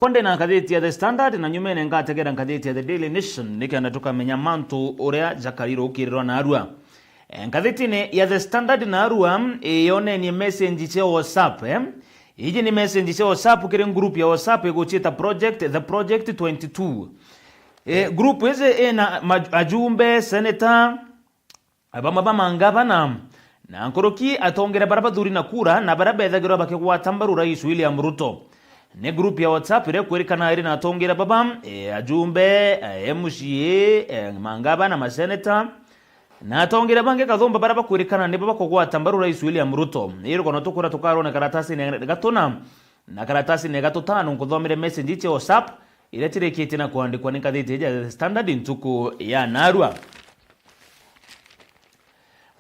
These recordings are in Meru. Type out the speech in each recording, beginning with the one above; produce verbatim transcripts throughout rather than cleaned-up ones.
Kwa ndi na ngathiti ya The Standard, na nyumene ngategera ngathiti ya The Daily Nation, nikenda tukamenya mantu uria jakari rukirirwa narua. Eh, ngathitine ya The Standard narua, eh, yonenie message cia WhatsApp, eh. Iji ni message cia WhatsApp kiri group ya WhatsApp iguciita Project, The Project twenty-two. Eh, group iji ina maj-, ajumbe, senator, bamwe ba mangavana, na nkuruki atongeria baria bathuri na kura, na baria bethagirwa bakigwata mbaru Rais William Ruto. Ni group ya WhatsApp iria ikwirikana iri na atongeria baba, eh, ajumbe, eh, M C A, eh, mangavana, maseneta, na atongeria bangi kathumba baria bakwirikana nibo bakugwata mbaru Rais William Ruto. Iri kono tukura tukarona karatasine gatuna na karatasine gatutano, nkuthomere message cia WhatsApp iria cirikitie na kwandikwa ni ngathiti ya The Standard ntuku ya narua.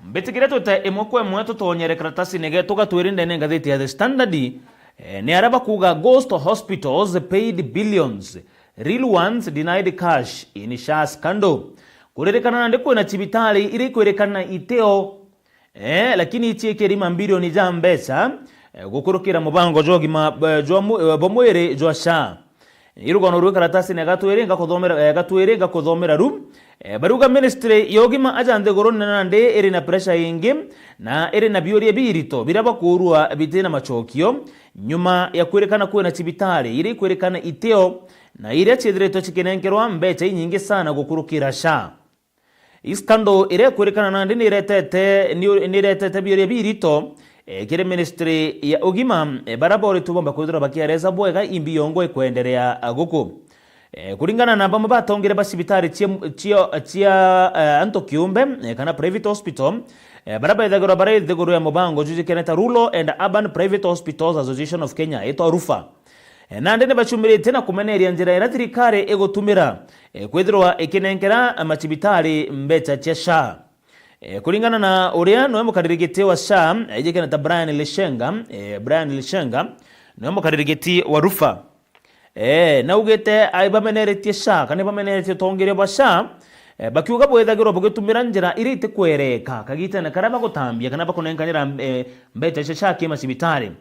Mbitikire twite imwe kwa imwe tutonyere karatasine getu gatwiri ndene ngathiti ya The Standard, eh, ni aria bakuga, "Ghost hospitals paid billions, real ones denied cash in SHA scandal." Kuririkana nandi kwina cibitari iria ikwirikana itio, eh, lakini iciikiri mambilioni ja mbeca, eh, gukurukira mubango jwa ugima, eh, jwa mu-, eh, bwa mwiri jwa SHA. Irugono rwi karatasine gatwiri ngakuthomera, eh, gatwiri ngakuthomera ru. Eh, bariuga ministry ya ugima aja nthiguru nene nandi iri na pressure ingi na iri na biuria birito biria bakurua bitina macokio nyuma ya kwirikana kwina cibitari iria ikwirikana itio na iria ciithiritwe cikinenkerwa mbeca inyingi sana gukurukira SHA. Scandal iria ikwirikana nandi niretete, ni-, niretete biuria birito, eh, kiri ministry ya ugima, eh, baria boritwe bomba kwithirwa bakiaresa bwega imbi yongwa ikwenderea, ah, guku. Eh, kuringana na bamwe batongire ba cibitari cia, cia, cia, eh, antu kiumbe, eh, kana private hospital, eh, baria bethagirwa bari nthiguru ya mubango juju keneta Rural and Urban Private Hospitals Association of Kenya, itwa rufa. Eh, nandi ni bacumiritie na kumeneria njira iria thirikari igutumira, eh, kwithirwa ikinenkera macibitari mbeca cia SHA. Eh, kuringana na uria niwe mukariri giti wa SHA, aijikene ta Brian Lishenga, eh, Brian Lishenga, niwe mukariri giti wa rufa. Eh, naugite ai bameneretie SHA, kana bameneretie utongeria bwa SHA, eh, bakiuga bwethagirwa bugitumira njira iria itikwereka kagitene karia bagutambia kana bakunenkanira, eh, mbeca cia SHA ki macibitari.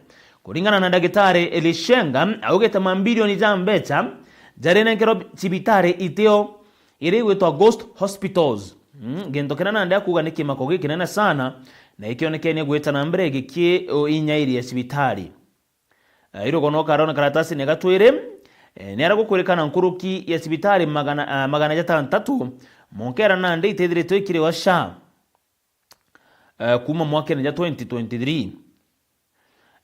Kuringana na ndagitari Elishenga, augite mambilioni ja mbeca jarinenkerwa cibitari itio, iria igwitwa ghost hospitals. Mm, gintu kiria nandi akuga ni kimako gikinene sana, na ikionekenie gwita na mbere giki-, o, inyairia cibitari. Eh, irugono karona karatasine gatwiri, eh, ni aria gukwirikana nkuruki ya cibitari magana, ah, magana jatantatu, monkera nandi itithiritwe ikiriwa SHA. Eh, kuma mwakene ja twenty twenty-three.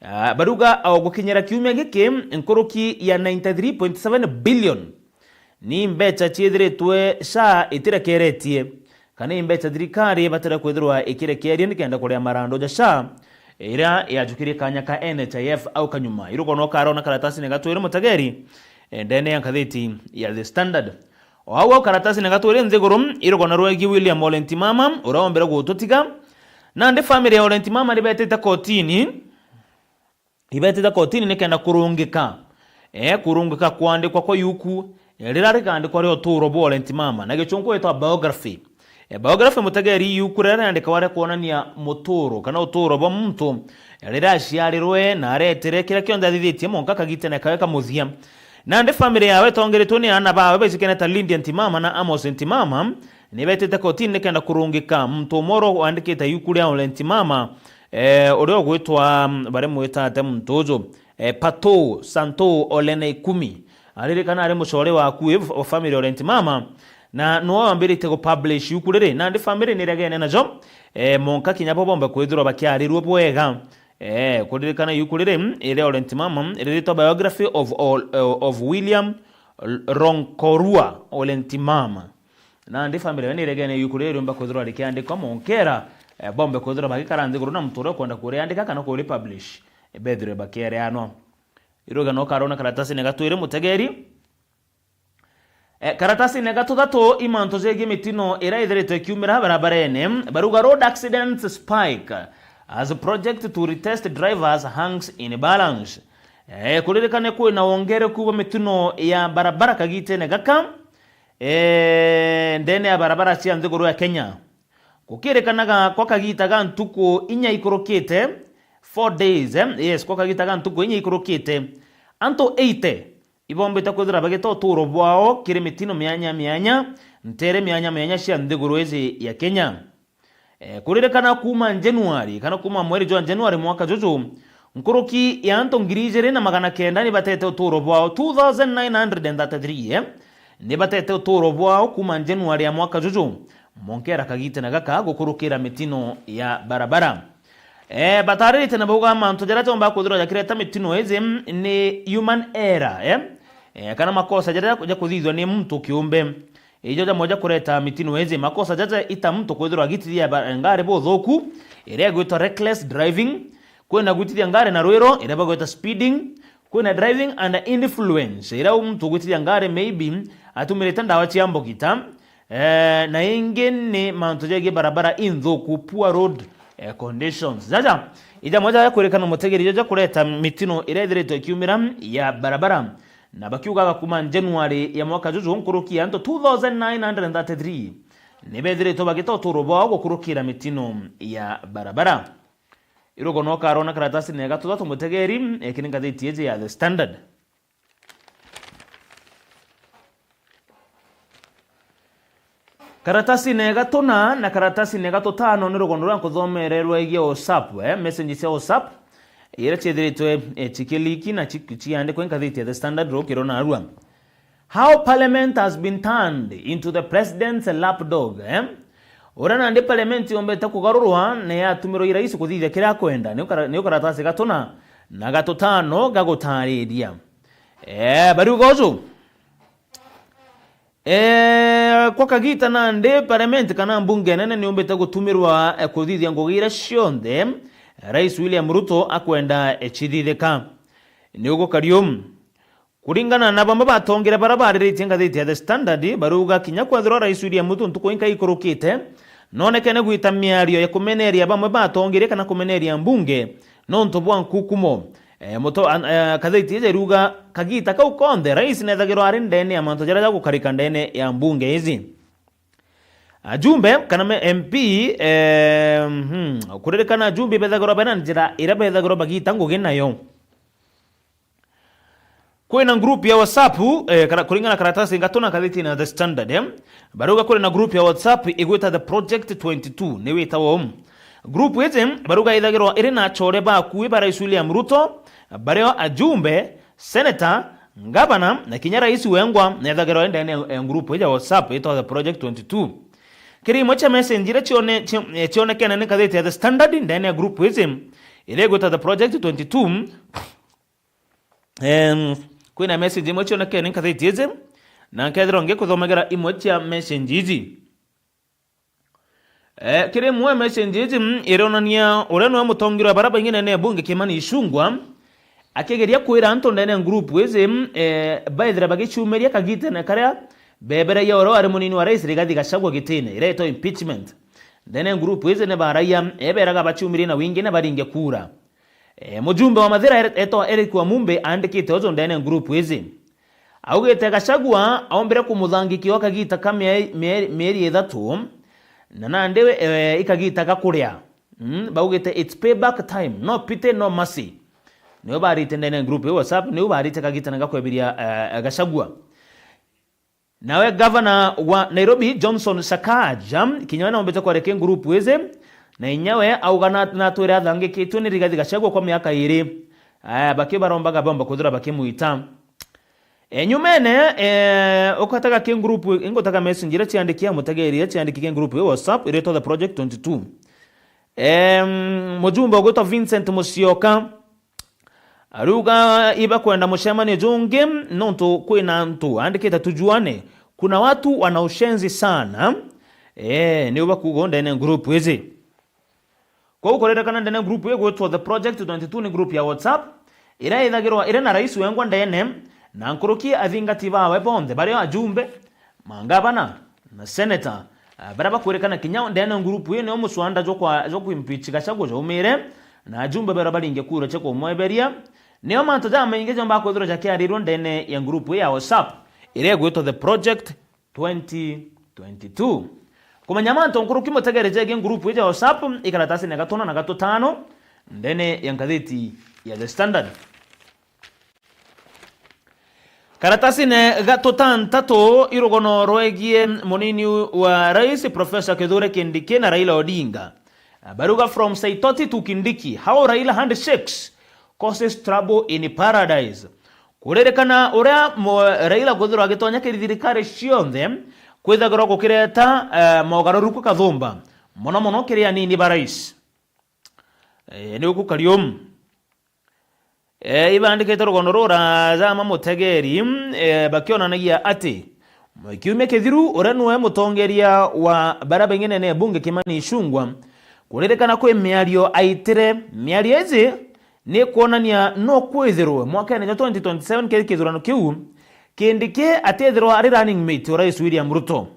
Ah, baruga o gukinyira kiumia giki, nkuruki ya ninety-three point seven billion ni mbeca ciithiritwe SHA itirekeretie, kana i mbeca thirikari ibatire kwithirwa ikirekeria nikenda kuria marando ja SHA, iria yajukirie kanya ka N H I F au kanyuma. Irugono karona karatasine gatwiri mutegeri, eh, ndene ya ngathiti ya The Standard. O au au karatasine gatwiri nthiguru, irugona rwegie William Ole Ntimama, uria ombere gututiga. Nandi family ya Ole Ntimama nibetite kotini, ibetite kotini nikenda kurungika, eh, kurungika kwandikwa kwa yuku, eh, riria rikandikwa ria uturo bwa Ole Ntimama, na gichunku gwitwa biography. Eh, biography mutegeri yuku riria riandikagwa ria kwonania muturo kana uturo bwa muntu, eh, riria aciarirwe na aretire, kiria kionthe athithitie monka kagitene kawe ka muthia. Nandi family yawe itongeretwe ni aana bawe baicikene ta Lydia Ntimama na Amos Ntimama, nibetite kotini nikenda kurungika muntu umwe uria wandikite yuku ria Ole Ntimama, eh, uria ugwitwa, mm, baria mwitate muntu uju, eh, Pato Santo Ole Naikumi. Aririkana ari mucore wa akui wa family Ole Ntimama, na niwe wambiritie gupublish yuku riri. Nandi family niregene najo, eh, monka kinya bo bombe kwithirwa bakiarirua bwega. Eh, kuririkana yuku riri, mm, iria Ole Ntimama, riritwa Biography of, Ol-, eh, of William L-, Ronkorua Ole Ntimama. Nandi family we niregene yuku riri riumba kwithirwa rikiandikwa monkera, eh, bombe kwithirwa bagikara nthiguru na muntu uria ukwenda kuriandika kana kuripublish, eh, bethirwe bakiereanwa. Iruga no karona karatasine gatwiri mutegeri. Eh, karatasine gatuthatu, imantu jegie mitino iria ithiritwe ikiumira barabarene. Baruga, "Road accidents spike as project to retest drivers hangs in balance." Eh, kuririkane kwina wongereku bwa mitino ya barabara kagitene gaka, eh, ndene ya barabara cia nthiguru ya Kenya. Gukirikanaga kwa kagita ga ntuku inya ikurukite, four days, eh, yes, kwa kagita ga ntuku inya ikurukite, antu eighty ibombite kwithira bagita uturo bwao kiri mitino mianya mianya, ntere mianya mianya cia nthiguru iji ya Kenya. Eh, kuririkana kuuma January, kana kuuma mweri jwa January mwaka juju, nkuruki ya antu ngiri ijiri na magana kenda ni batete uturo bwao, two thousand nine hundred and thirty-three, eh, ni batete uturo bwao kuuma January ya mwaka juju, monkera kagitene gaka gukurukira mitino ya barabara. Eh, batariritie na bauga mantu jaria joomba kwithirwa jakireta mitino iji ni human error, eh, eh, kana makosa jaria jakuthithua ni muntu kiumbe. Ijo jamwe ja kureta mitino iji, makosa jaja ita muntu kwithirwa agitithia ba-, ngari buthuku, iria igwitwa reckless driving, kwina gwitithia ngari na rwiro, iria bagwita speeding, kwina driving under influence, iria muntu ugwitithia ngari maybe atumirite ndawa cia mbugita, eh, na ingi ni mantu jegie barabara inthuku, poor road, eh, conditions. Jaja, ijamwe ja kurikana mutegeri jo ja kureta mitino iria ithiritwe ikiumira ya barabara. Na bakiugaga kuuma January ya mwaka juju, nkuruki ya antu two thousand nine hundred and thirty-three ni bethiritwe bagita uturo bwao gukurukira mitino ya barabara. Irugo no karona karatasine ya gatatu mutegeri, eh, kiri ngathiti iji ya The Standard. Karatasine ya gatuna na karatasine ya gatutano ni rugono rwa nkuthomere rwegie WhatsApp, eh, message cia WhatsApp, iria ciethiritwe, eh, cikiliki na ci-, ciandikwe nkathiti ya The Standard rukiro narua. How parliament has been turned into the president's lapdog, eh? Uria nandi parliament yombete kugarurwa na yatumirwa i rais kuthithia kiria akwenda, niu kara-, niu karatasi gatuna na gatutano gagutariria. Eh, bariuga uju. Eh, kwa kagita nandi parliament kana mbunge nene niumbite gutumirwa, eh, kuthithia ngugi iria cionthe Rais William Ruto akwenda, eh, cithithika. Niugukari uu. Kuringana na bamwe ba atongeria baria bariritie ngathiti ya The Standard, barauga kinya kwethirwa Rais William Ruto ntuku inka ikurukite, nonekene gwita miario ya kumeneria bamwe ba atongeria kana kumeneria mbunge nontu bwa nkukumo. Eh, muto-, an-, eh, ngathiti iji iruga kagita kau konthe, rais nethagirwa ari ndene ya mantu jaria jagukarika ndene ya mbunge iji. Ajumbe kana me M P, eh, hmm, kuririkana ajumbe bethagirwa bena njira iria bethagirwa bagita ngugi nayo. Kwina group ya WhatsApp, eh, kara-, kuringana na karatasi ngatuna ngathiti na The Standard, eh? Barauga kwina group ya WhatsApp igwita The Project twenty-two, ni witawa uu. Group iji barauga ithagirwa iri na achore bakui ba Rais William Ruto, bario ajumbe, senator, ngavana, na kinya rais wengwa nethagirwa ari ndene ya group iji ya WhatsApp itwa The Project twenty-two. Kiri imwe cia message iria cione-, cio-, eh, cionekene ni ngathiti ya The Standard ndene ya group iji, iria igwita The Project twenty-two, Em, kwina message imwe cionekene nkathiti iji, na nkethirwa ngikuthomagira imwe cia message iji. Eh, kiri imwe message iji, mm, ironania uria niwe mutongeria wa baria baingi ndene ya bunge Kimani Ichung'wah, akigeria kwira antu ndene ya group iji, mm, eh, baithira bagiciumiria kagitene karia beberagia uria wari munini wa rais Rigathi Gachagua gitine, iria itwa impeachment. Ndene ya group iji ni baragia, eberaga baciumirie na wingi na baringe kura. Eh, mujumbe wa Mathira er-, etwa Eric Wamumbe aandikite uju ndene ya group iji. Augite Gachagua aombire kumuthangikia o kagita ka mie-, mie-, mieri ithatu, na nandi, eh, ikagita ga kuria. Mm, baugite it's payback time, no pity, no mercy. Niu barite ndene ya group ya WhatsApp, niu barite kagita na gakwebiria, eh, Gachagua. Nawe gavana wa Nairobi, Johnson Sakaja, kinya we naombite kwareke ngurupu iji, na inya we auga na, natwire athangikitwe ni Rigathi Gachagua kwa miaka iri. Aya, bakibarombaga bomba kwithira bakimwita. E, nyumene, e, ukataga ki ngurupu, ingutaga message iria ciandiki ya mutegeri, iria ciandiki ki ngurupu ya WhatsApp, iria itwa The Project twenty-two. Em, mujumbe ugwitwa Vincent Musyoka, ariuga ibakwenda mucemanio jungi nontu kwina antu aandikite tujuane. Kuna watu wana ushenzi sana. Eh, niu bakuuga ndene group iji. Kwou kuririkana ndene group igwitwa The Project twenty-two ni group ya WhatsApp, iria ithagirwa iri na rais wengwa ndene, na nkuruki athingati bawe bonthe, bario ajumbe, mangavana, na senator, ah, baria bakwirikana kinya ndene ngurupu ii nio muswanda jwa kwa, jwa kuimpeach Gachagua jaumire, na ajumbe baria baringe kura cia kumweberia. Nio mantu jamaingi jomba kwithirwa jakiarirwe ndene ya ngurupu ii ya WhatsApp, iria igwitwa The Project twenty twenty-two. Kumenya mantu nkuruki mutegere jegie ngurupu ii ja WhatsApp, ikaratasini ya gatona na gatutano ndene ya ngathiti ya The Standard. Karatasine ga tutantatu i rugono rwegie munini wa rais Professor Kithure Kindiki na Raila Odinga. Baruga from Saitoti to Kindiki, how Raila handshakes causes trouble in paradise. Kuririkana uria mo-, Raila kwithirwa agitonya kiri thirikari cionthe, kwithagirwa gukireta, eh, mogaruruku kathumba, mono mono kiri anini ba rais. Eh, ni gukukari umu. Eh, ibandikite rugono rura jama Mutegeri, eh, bakionanagia ati kiumia kithiru uria niwe mutongeria wa baria baing'ene ne bunge Kimani Ichung'wah, kuririkana kwi miario aitire. Miario iji ni kwonania no kwithirwe mwakene jwa twenty twenty-seven kiri kithurano kiu, Kindiki atithirwa ari running mate wa Rais William Ruto.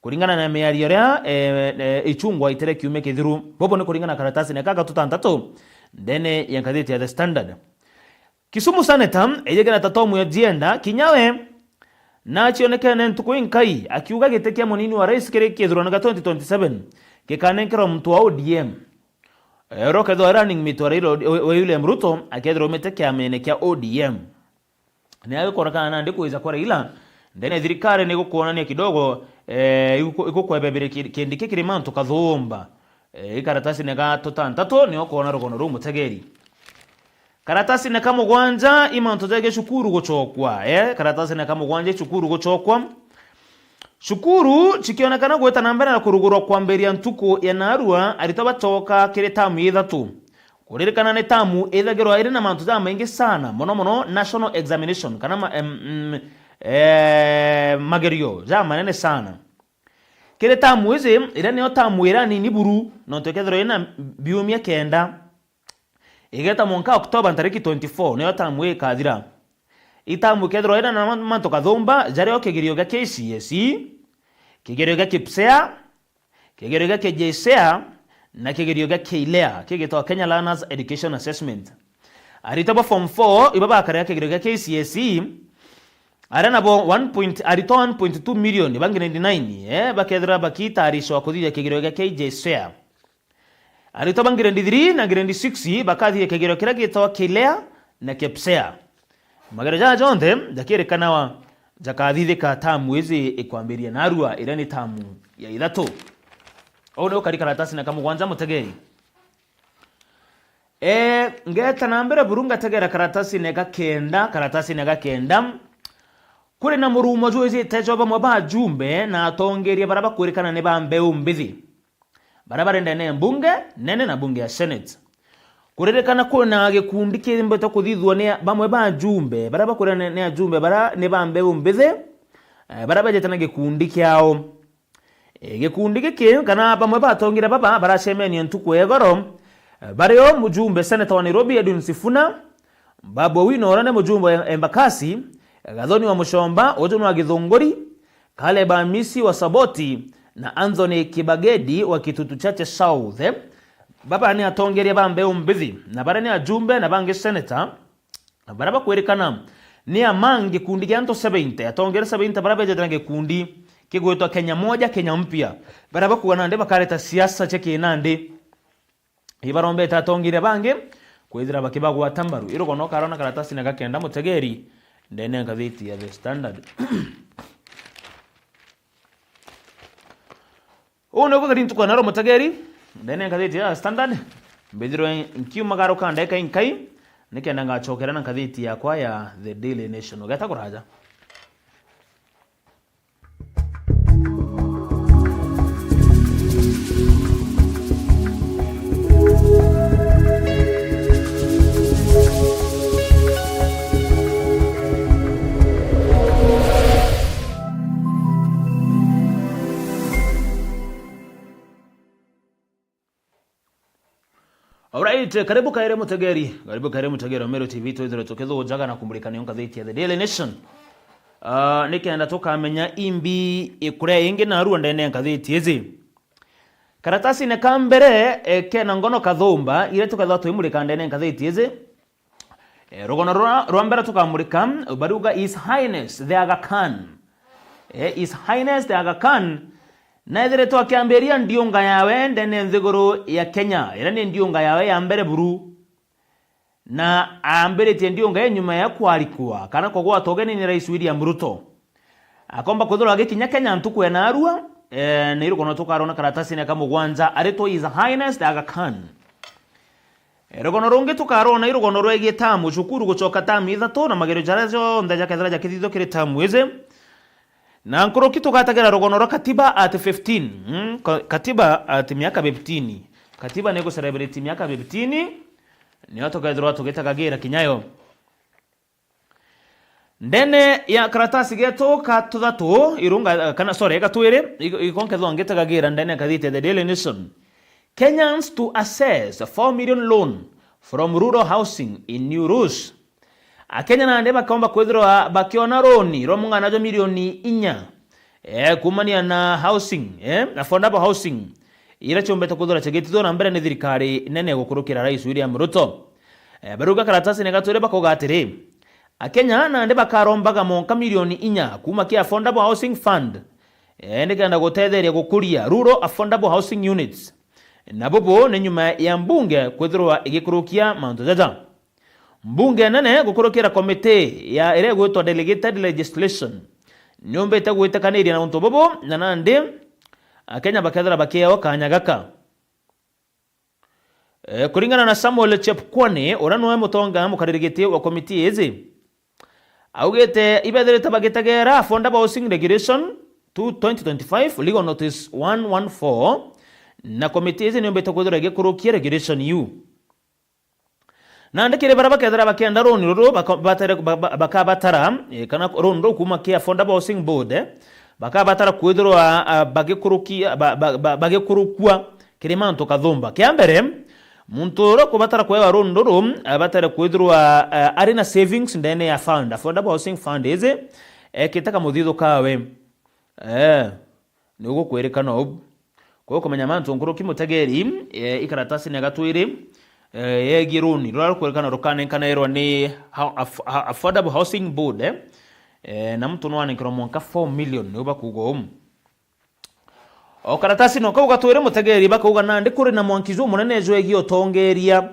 Kuringana na miario ria, eh, eh, Ichung'wah aitire kiumia kithiru. Bobo ni kuringana na karatasine ka gatutantatu ndene ya ngathiti ya The Standard. Kisumu Senator, ejegera ta Tom Ojienda, kinya we nacionekene ntuku inkai akiuga giti kia munini wa rais kiri kithurano gia twenty twenty-seven gikanenkerwa muntu wa O D M. Eh, uria ukethirwa running mate wa Raila Odi-, wa William Ruto akethirwa aumite kiamene kia O D M. Ni agikuonekana nandi kwija kwa Raila ndene ya thirikari ni gukuonania kidogo, eh, iguku-, igukwebebire ki-, Kindiki kiri mantu kathumba. Eh, i karatasine ga tutantatu nio ukwona rugono ruu Mutegeri. Karatasine ka mugwanja i mantu jegie cukuru gucokwa, eh, karatasine ka mugwanja i cukuru gucokwa. Cukuru cikionekana gwita na mbere na kurugurwa kwambiria ntuku ya narua, aritwa bacoka kiri tamu ya ithatu. Kuririkana ni tamu ithagirwa iri na mantu jamaingi sana, mono mono national examination, kana ma-, em, mm, eh, magerio jamanene sana. Kiri tamu iji, iria niyo tamu iria nini buru, nontu ikethirwa ina biumia kenda, igeta mwanka October ntariki twenty-four, niyo tamu ikathira. I tamu ikethirwa ina na mantu kathumba, jario kigerio gia K C S E, kigerio gia KPSEA, kigerio gia K J S E A na kigerio gia KLEA, kigitwa Kenya Learners Education Assessment. Aritwa ba form four iba bakarega kigerio gia K C S E, aria nabo one point, aritwa one point two million ba grade nine, eh, bakethira bakitaricwa kuthithia kigerio gia K J S E A. Aritwa ba grade three na grade six bakathithia kigerio kiria gitagwa KLEA na KPSEA. Magerio jaja jonthe jakirikanawa jakathithika tamu iji ikwambiria narua, iria ni tamu ya ithatu. Uu ni ukari karatasine ka mugwanja Mutegeri. E, ngeta na mbere buru ngategera karatasine ga kenda, karatasine ga kenda. Kuri na murumo jwijite jwa bamwe ba ajumbe na atongeria baria bakwirikana ni ba mbeu mbithi, baria bari ndene ya mbunge nene na bunge ya Senate. Kuririkana kwina gikundi kimbite kuthithua ni bamwe ba ajumbe baria bakwirana ni ajumbe baria ni ba mbeu mbithi, eh, baria bejete na gikundi kiao. Eh, gikundi giki kana bamwe ba atongeria baba baracemenie ntuku ya igoro, eh, bari o mujumbe seneta wa Nairobi Edwin Sifuna, Babu Owino uria ni mujumbe wa Embakasi, Gathoni wa Muchomba uju ni wa Githunguri, Caleb Amisi wa Saboti na Anthony Kibagedi wa Kitutu Chache South. Baba ni atongeria ba mbeu mbithi, na baria ni ajumbe na bangi seneta, baria bakwirikana ni among gikundi gia antu seventy, atongeria seventy baria bejete na gikundi kigwitwa Kenya Moja, Kenya Mpya, baria bakuuga nandi bakareta siasa cia kinandi. Ibarombete atongeria bangi kwithira bakibagwata mbaru. Irugono karona karatasine ga kenda Mutegeri ndene ya ngathiti ya The Standard. Uu niguo gari ntuku ya naro Mutegeri ndene ya ngathiti ya The Standard. Mbithirwe nkiumagaruka ndeka inkai nikenda ngacokera na ngathiti yakwa ya The Daily Nation. Ugeta kuraja. Alright, karibu kairi Mutegeri, karibu kairi Mutegeri wa Meru T V, twithirwe tukithujaga na kumurikania ngathiti ya The Daily Nation. Ah, nikenda tukamenya imbi ikuria ingi narua ndene ya ngathiti iji. Karatasine ka mbere, eh, kena ngono kathumba, iria tukethirwa twimurika ndene ya ngathiti iji. Eh, rugono rwa, rwa mbere tukamurika, baruga His Highness the Aga Khan. Eh, His Highness the Aga Khan, naithiritwe akiambiria ndiunga yawe ndene nthiguru ya Kenya, iria ni ndiunga yawe ya mbere buru. na aambiritie ndiunga ya nyuma ya kwarikwa kana kugwatwa ugeni ni Rais William Ruto. Akomba kwithirwa agikinya Kenya ntuku ya naarua, eh, na irugono tukarona karatasini ka mugwanja aritwa His Highness Aga Khan. Eh, rugono rungi tukarona irugono rwegie tamu cukuru gucoka tamu ithatu na magerio jaria jonthe jakethira jakithithwa kiri tamu iji. Na nkuruki tugatagira rugono rwa Katiba at fifteen. Mm, ka-, Katiba at miaka fifteen. Katiba ni gucelebrate miaka fifteen. Nio tukethirwa tugitagagira kinyayo. Ndene ya karatasi getu ka tuthatu, irunga, kana, sorry, gatwiri, iko, iko nkethwa ngitagagira ndene ya kathiti ya The Daily Nation. Kenyans to assess four million loan from rural housing in new rules. Akenya nandi bakomba kwithirwa bakiona roni rwa mung'ana jwa milioni inya, eh, kumania na housing, eh, affordable housing, iria ciombete kwithirwa cigitithwa na mbere ni thirikari nene gukurukira Rais William Ruto. Eh, barauga karatasini gatwiri bakauga atiri, Akenya nandi bakarombaga monka milioni inya kuma ki Affordable Housing Fund, eh, nikenda gutetheria gukuria rural affordable housing units. Na bubu ni nyuma ya mbunge kwithirwa igikurukia mantu jaja. Mbunge nene gukurukira komiti ya iria igwitwa delegated legislation niumbite gwitikaniria na untu bubu, na nandi Akenya bakethira bakiewa kanya gaka. Eh, kuringana na Samuel Chepkwony, uria niwe mutonga mukaririgiti wa komiti iji, augite ibethirite bagitegera Affordable Housing Regulation to twenty twenty-five, Legal Notice one one four, na komiti iji niumbite kwithirwa igikurukia regulation iu. Nandi kiri baria bakethira bakienda roni ruru baka-, batere-, ba-, ba-, bakabatara, eh, kana roni ruu kuma ki Affordable Housing Board, eh, bakabatara kwithirwa, ah, bagikuruki-, ba-, ba-, ba-, bagikurukua kiri mantu kathumba. Kia mbere, muntu uria ukubatara kuewa roni ruru, abatere kwithirwa, eh, ari na savings ndene ya fund, Affordable Housing Fund iji, ekite kamuthithu kawe. Eh, ni gukwirikana uu. Kwa kumenya mantu nkuruki mutegeri, eh, ikaratasini ya gatwiri, eh, yegie runi ruria rukwirikana rukanenkanairwa ni ha-, aff-, ha-, Affordable Housing Board, eh, eh, na muntu nwanenkirwa mwanka four million, niu bakuuga uu. O karatasi no kau gatwiri mutegeri bakauga nandi kuri na mwanki jumunene jwegie utongeria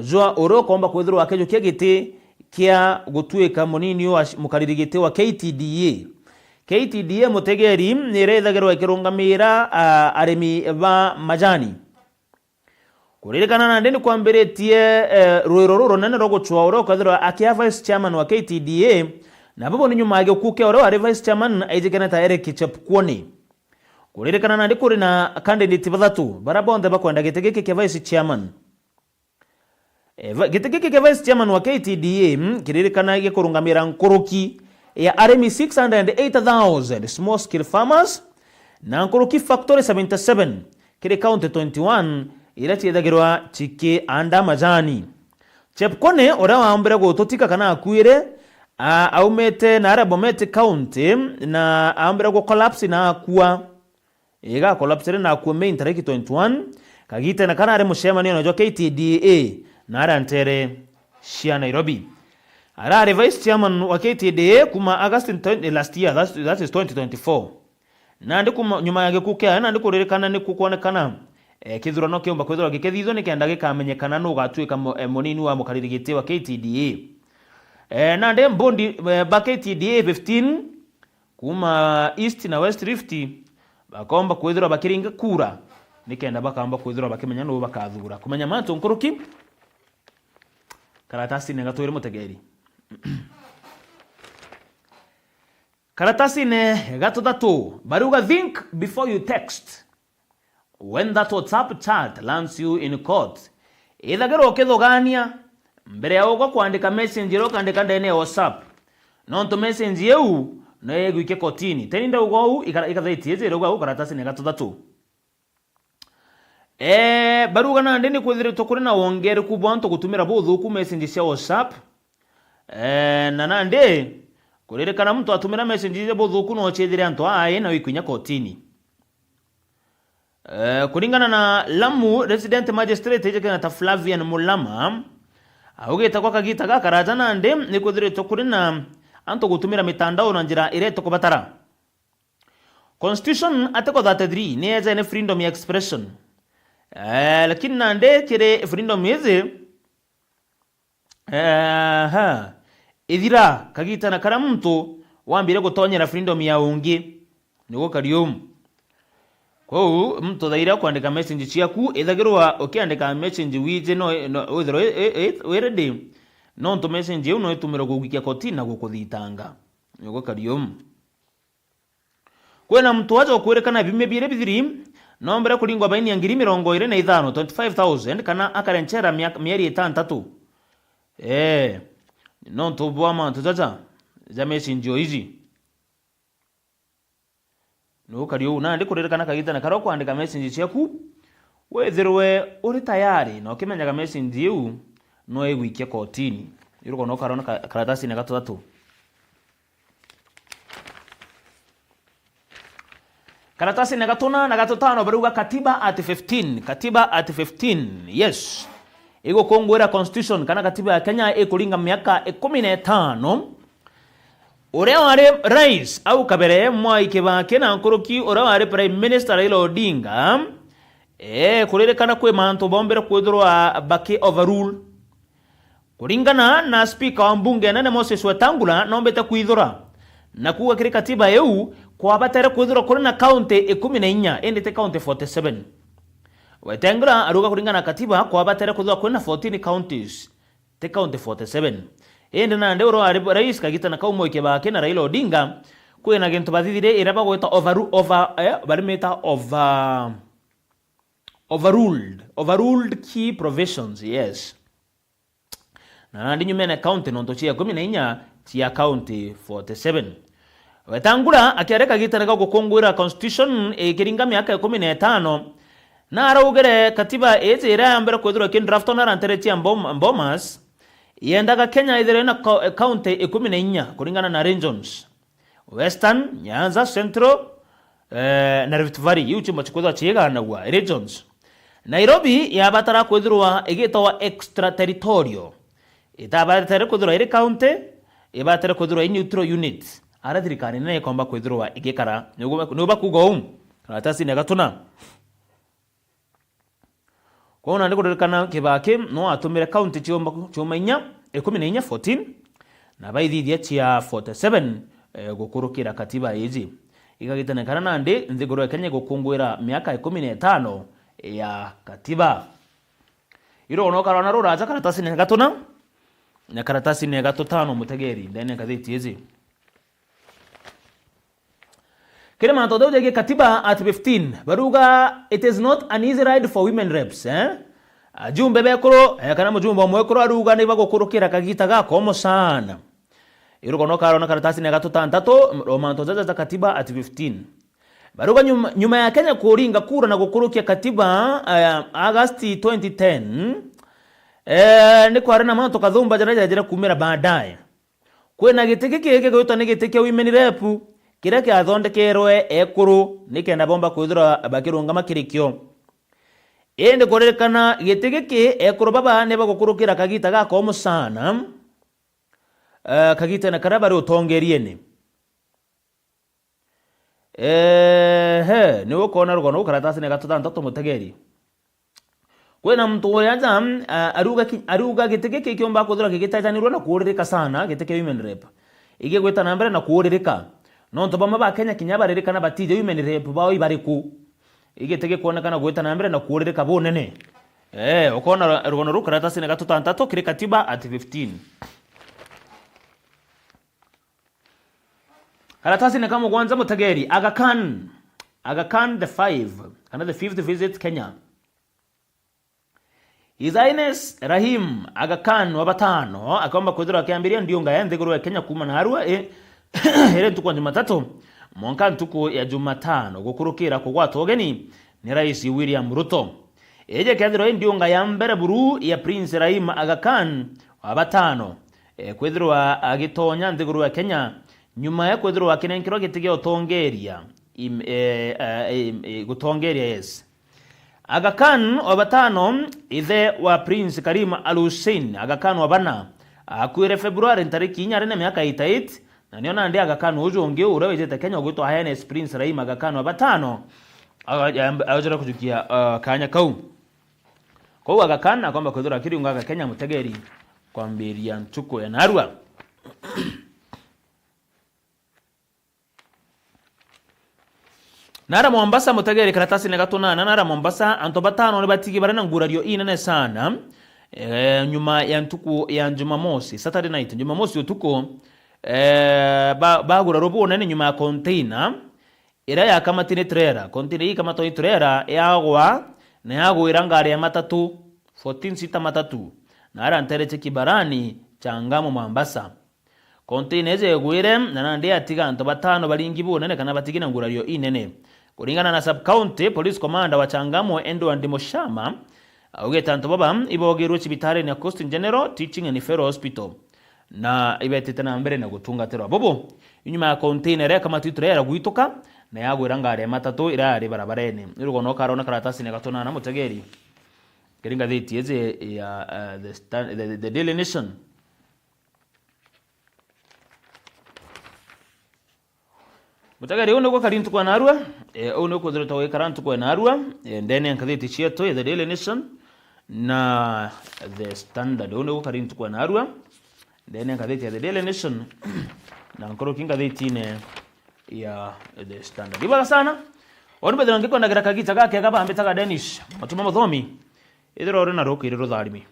jwa uria ukomba kwithirwa akijukia giti kia gutuika munini wa sh-, mukariri giti wa K T D A. K T D A mutegeri ni iria ithagirwa ikirungamira, ah, arimi ba majani. Kuririkana nandi ni kwambiritie, eh, rwiro rurunene rwa gucwa uria ukethirwa akia vice chairman wa K T D A, na bubu ni nyuma ya gikuu kia uria wari vice chairman aijikene ta Eric Chepkwony. Kuririkana nandi kuri na candidate bathatu baria bonthe bakwenda giti giki kia vice chairman. E, va-, giti giki kia vice chairman wa K T D A, mm, kiririkana gikurungamira nkuruki ya arimi six hundred eight thousand small scale farmers na nkuruki factory seventy seven kiri county twenty-one iria ciithagirwa cikianda majani. Chepkwony, uria waombire gututika kana akuire, a-, aumite naria Bomet County na aombire gu collapse na akua. Iga collapsire na akua Mei ntariki twenty-one, kagitene kana ari mucemanio jwa K T D A na aria ntere cia Nairobi. Arari vice chairman wa K T D A kuma August twenty last year, that's, that is twenty twenty-four. Nandi kuma nyuma ya gikuu kiawe, nandi kuririkana ni kukwonekana, eh, kithurano kiumba kwithirwa gikithithwa nikenda gikamenyekana nu ugatuika mu-, eh, munini wa mukariri giti wa K T D A. Eh, nandi mbundi, eh, ba K T D A fifteen, kuma East na West Rift, bakomba kwithirwa bakiringa kura, nikenda bakamba kwithirwa bakimenya nuu bakathura. Kumenya mantu nkuruki, karatasine gatwiri mutegeri. Karatasine gatuthatu, bariuga, "Think before you text. When that WhatsApp chat lands you in court." Ithagirwa ukithugania mbere ya ugwa kwandika message iria ukandika ndene ya WhatsApp, nontu message iu no igwikia kotini. Teni ndauga uu, ikara-, ikatheti iji irauga uu karatasine gatuthatu. Ee, baruga nandi ni kwithiritwe kuri na wongereku bwa antu gutumira buthuku message cia WhatsApp. Ee, na nandi kuririkana muntu atumira message cia buthuku no ciithire antu aa na wikwinya kotini. Ee, kuringana na Lamu Resident Magistrate ijikena ta Flavian Mulama, augite kwa kagita gakaraja nandi ni kwithiritwe kuri na antu gutumira mitandao na njira iria itukubatara. Constitution Article thirty-three ni ejene freedom ya expression. Eh, lakini nandi kiri freedom iji, Ehe. Ithira kagitana karia muntu wambire gutonyera freedom ya ungi. Niguo kari uu. Kwou muntu thaira kwandika message ciaku, ithagirwa ukiandika message wiji no, no, withirwe i, i, i, wi ready, nontu message iu no itumirwe kuguikia kotini na gukuthitanga. Niguo kari uu. Kwina muntu aja ukwirikana biumia biiri bithiri, nombere kuringwa baini ya ngiri mirongo iri na ithano, twenty-five thousand, kana akare nchera mia-, mieri itantatu. Ee, nontu bwa mantu jaja ja message o iji. Nukari uu, nandi kuririkana kagitana karia ukwandika message ciaku, withirwe uri tayari na ukimenyaga message iu no igwikia kotini. Iruko no karona ka-, karatasine gatutatu. Karatasine gatuna na gatutano barauga katiba at fifteen, katiba at fifteen, yes. Igukungwira constitution kana katiba ya Kenya ikuringa miaka ikumi na itano. Uria wari rais au kabere, Mwai Kibaki, na nkuruki uria wari Prime Minister Raila Odinga, ee, kuririkana kwi mantu bombire kwithirwa baki overrule. Kuringana na speaker wa mbunge nene Moses Wetangula, nombite kwithura na kuuga kiri katiba iu kwabatere kwithirwa kuri na county ikumi na inya, indi ti county forty-seven. Wetangula aruga kuringana na katiba kwabatere kwithirwa kuri na fourteen counties, ti county forty-seven. Indi nandi uria wari rais kagitana kau Mwai Kibaki na Raila Odinga, kwina gintu bathithire iria bagwita over, over, eh, barimita over, overruled, overruled key provisions, yes. Na nandi nyumene county nontu cia ikumi na inya cia county forty-seven. Wetangula akiarika gitene ga gukungwira constitution ikiringa miaka ikumi na itano, na araugire katiba iji iria yambere kwithirwa ikindraftwa na rantere cia Bom-, Bomas, yendaga Kenya ithire na co-, county ikumi na inya kuringana na regions. Western, Nyanza, Central, eh, na Rift Valley, iu ciumba cikwithwa ciiganagua, regions. Nairobi yabatara kwithirwa igitawa extraterritorial. Itabatere kwithirwa iri county, ibatere kwithirwa i neutral unit. Ara thirikari nene ikomba kwithirwa igikara. Niu bakuga uu, karatasine gatuna. Kwou nandi kuririkana Kibaki no atumire county ciumba, ciuma inya, ikumi na inya, fourteen, na baithithia cia forty-seven, eh, gukurukira katiba iji. Igagitenekana nandi nthiguru ya Kenya igukungwira miaka ikumi na itano ya katiba. Irono karona ruraja karatasine gatuna na karatasine gatutano, mutegeri, ndene ngathiti iji. Kiri mantu jau jegie katiba at fifteen, baruga, "It is not an easy ride for women reps," eh? Ajumbe bekuru, eh, kana mujumbe omwekuru aruga ni bagukurukira kagita gakomo sana. Iruko no karona karatasine gatutantatu, o mantu jaja ja katiba at fifteen. Baruga nyuma, nyuma ya Kenya kuringa kura na gukurukia katiba, eh, August twenty ten, eh, ni kwari na mantu kathumba jaria jajire kumira baadaye. Kwina giti giki gigwitwa ni giti kia women rep, kiria kiathondekerwe ekuru nikenda bomba kwithirwa bakirungama kiri kio. Indi kuririkana giti giki ekuru baba ni bagukurukira kagita gakomu sana, eh, kagitene karia bari utongeriene. Ehe, niwe ukona rugono ruu karatasine gatutantatu, mutegeri. Kwina muntu uria aja, a, aruga ki-, aruga giti giki kiumba kwithirwa gigitejanirua na kuuririka sana, giti kia women rep. Igigwita na mbere na kuuririka. Nontu bamwe ba Kenya kinya baririkana batiji women rep bao ibariku. Igiti gikwonekana gwita na mbere na kuuririka bunene. Eh, ukona ru-, rugono ruu karatasine gatutantatu kiri katiba at fifteen. Karatasine ka mugwanja, mutegeri, Aga Khan. Aga Khan the five, kana the fifth visit Kenya. His Highness Rahim Aga Khan wa batano akomba kwithirwa akiambiria ndiunga ya nthiguru ya Kenya kuuma narua, i-, iri ntuku ya Jumatatu mwanka ntuku ya Jumatano gukurukira kugwatwa ugeni ni Rais William Ruto. Iji kethirwa i ndiunga ya mbere buru ya Prince Rahim Aga Khan wa batano, eh, kwithirwa agitonya nthiguru ya Kenya, nyuma ya kwithirwa akinenkerwa giti gia utongeria, im-, eh, eh, im-, eh, gutongeria, yes. Aga Khan wa batano, ithe wa Prince Karim Al Hussein Aga Khan wa bana, akuire February ntariki inya ari na miaka eighty-eight, na nio nandi Aga Khan uju ungi uria wijite Kenya ugwitwa Highness Prince Rahim Aga Khan wa batano, aujire kujukia, uh, kanya kau. Kwou Aga Khan akomba kwithirwa akiriungaga Kenya, mutegeri. kwambiria ntuku ya narua. Nara Mombasa, mutegeri karatasine ga tunana, nara Mombasa, antu batano ni batigi bari na ngurario inene sana, eh, nyuma ya ntuku ya Jumamosi, Saturday night, Jumamosi utuku, eh, ba-, bagura rubune ni nyuma ya container iria yakamatire trailer. Container ii ikamatwa ni trailer, yagwa na yagwira ngari ya matatu, fourteen seater matatu, na ara ntere cia Kibarani, Changamwe, Mombasa. Container iji yegwire, na nandi yatiga antu batano baringi bunene kana batigi na ngurario inene. Kuringana na Sub County Police Commander wa Changamwe, Edward Mushama, augite antu baba ibogirwe cibitarine ya Coast General Teaching and Referral Hospital, na ibetite na mbere na gutungatirwa. Bubu, inyuma ya container iria ikamatwi trailer gwituka, na yagwira ngari ya matatu iria yari barabarene. Ni rugono ukarona karatasine ga tunana, mutegeri, kiri ngathiti iji ya, uh, the Stan-, the, the Daily Nation. Mutegeri, uu niguo kari ntuku ya narua, eh, uu niguo kwithirite gwikara ntuku ya narua, eh, ndene ya ngathiti cietu ya The Daily Nation na The Standard. Uu niguo kari ntuku ya narua, ndene ya ngathiti ya The Daily Nation na nkuruki ngathitine ya The Standard. Ibwega sana, uu ni mbethira ngikwendagera kagita gakega bambitaga Dennis Matuma Muthomi, ithira uri na rukiri rutharimi.